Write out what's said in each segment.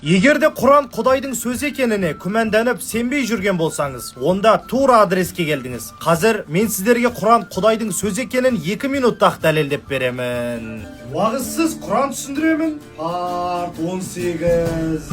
Егер де Құран Құдайдың сөзі екеніне күмәнданып, сенбей жүрген болсаңыз, онда тура адреске келдіңіз. Қазір мен сіздерге Құран Құдайдың сөзі екенін 2 минутта-ақ дәлелдеп беремін. Уағызсыз Құран түсіндіремін. Part 18.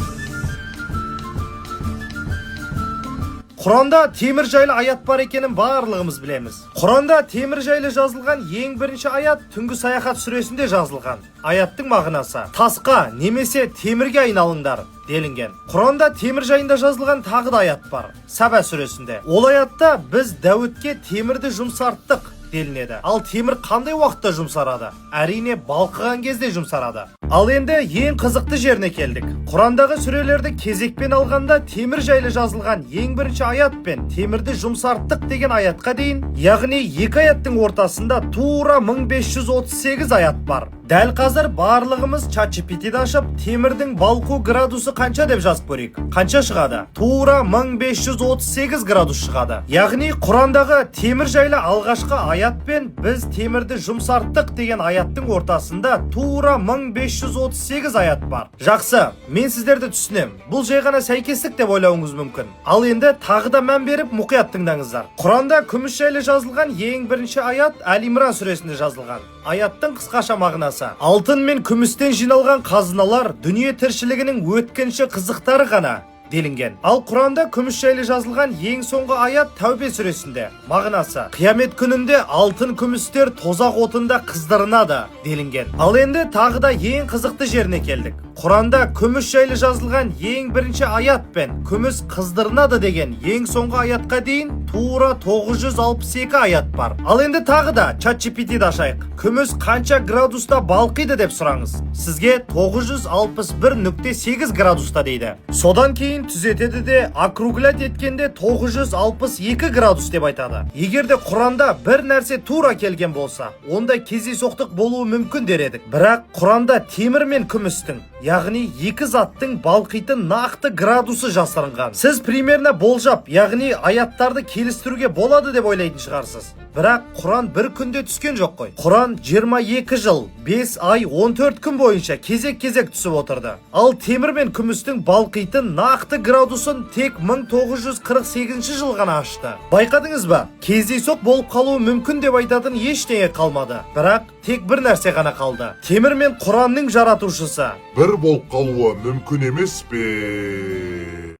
Құранда темір жайлы аят бар екенін барлығымыз білеміз. Құранда темір жайлы жазылған ең бірінші аят Түнгі саяхат сүресінде жазылған. Аяттың мағынасы: «Тасқа немесе темірге айналыңдар» делінген. Құранда темір жайында жазылған тағы да аят бар. Сәбә сүресінде. Ол аятта «Біз Дәуітке темірді жұмсарттық» делінеді. Ал темір қандай уақытта жұмсарады? Әрине, балқыған кезде жұмсарады. Ал енді ең қызықты жеріне келдік. Құрандағы сүрелерді кезекпен алғанда, темір жайлы жазылған ең бірінші аят пен темірді жұмсарттық деген аятқа дейін, яғни екі аяттың ортасында тура 1538 аят бар. Дәл қазір барлығымыз ChatGPT-ді ашып, темірдің балқу градусы қанша деп жазып көрейік. Қанша шығады? Тура 1538 градус шығады. Яғни Құрандағы темір жайлы алғашқы аят пен «Біз темірді жұмсарттық» деген аяттың ортасында тура 1538 аят бар. Жақсы, мен сіздерді түсінем. Бұл жай ғана сәйкестік деп ойлауыңыз мүмкін. Ал енді тағы да мән беріп, мұқият тыңдаңыздар. Құранда күміс жайлы жазылған ең бірінші аят Әл Имран сүресінде жазылған. Аяттың қысқаша мағынасы: «Алтын мен күмістен жиналған қазыналар дүние тіршілігінің өткінші қызықтары ғана» делінген. Ал Құранда күміс жайлы жазылған ең соңғы аят Тәубе сүресінде. Мағынасы: «Қиямет күнінде алтын күмістер тозақ отында қыздырынады» делінген. Ал енді тағы да ең қызықты жеріне келдік. Құранда күміс жайлы жазылған ең бірінші аят пен күміс қыздырынады деген ең соңғы аятқа дейін тура 962 аят бар. Ал енді тағы да ChatGPT-ді ашайық. Күміс қанша градуста балқиды деп сұраңыз. Сізге 961.8 градуста дейді. Содан кейін түзетеді де, округлять еткенде 962 градус деп айтады. Егер де Құранда бір нәрсе тура келген болса, онда кездейсоқтық болуы мүмкін дер едік. Бірақ Құранда темір мен күмістің, яғни екі заттың балқитын нақты градусы жасырынған. Сіз примерно болжап, яғни аяттарды келістіруге болады деп ойлайтын шығарсыз. Бірақ Құран бір күнде түскен жоқ қой. Құран 22 жыл, 5 ай, 14 күн бойынша кезек-кезек түсіп отырды. Ал темір мен күмістің балқитын нақты градусын тек 1948 жыл ғана ашты. Байқадыңыз ба? Кездейсоқ болып қалуы мүмкін деп айтатын ештеңе қалмады. Бірақ тек бір нәрсе ғана қалды. Темір мен Құранның жаратушысы бір болып қалуы мүмкін емес пе?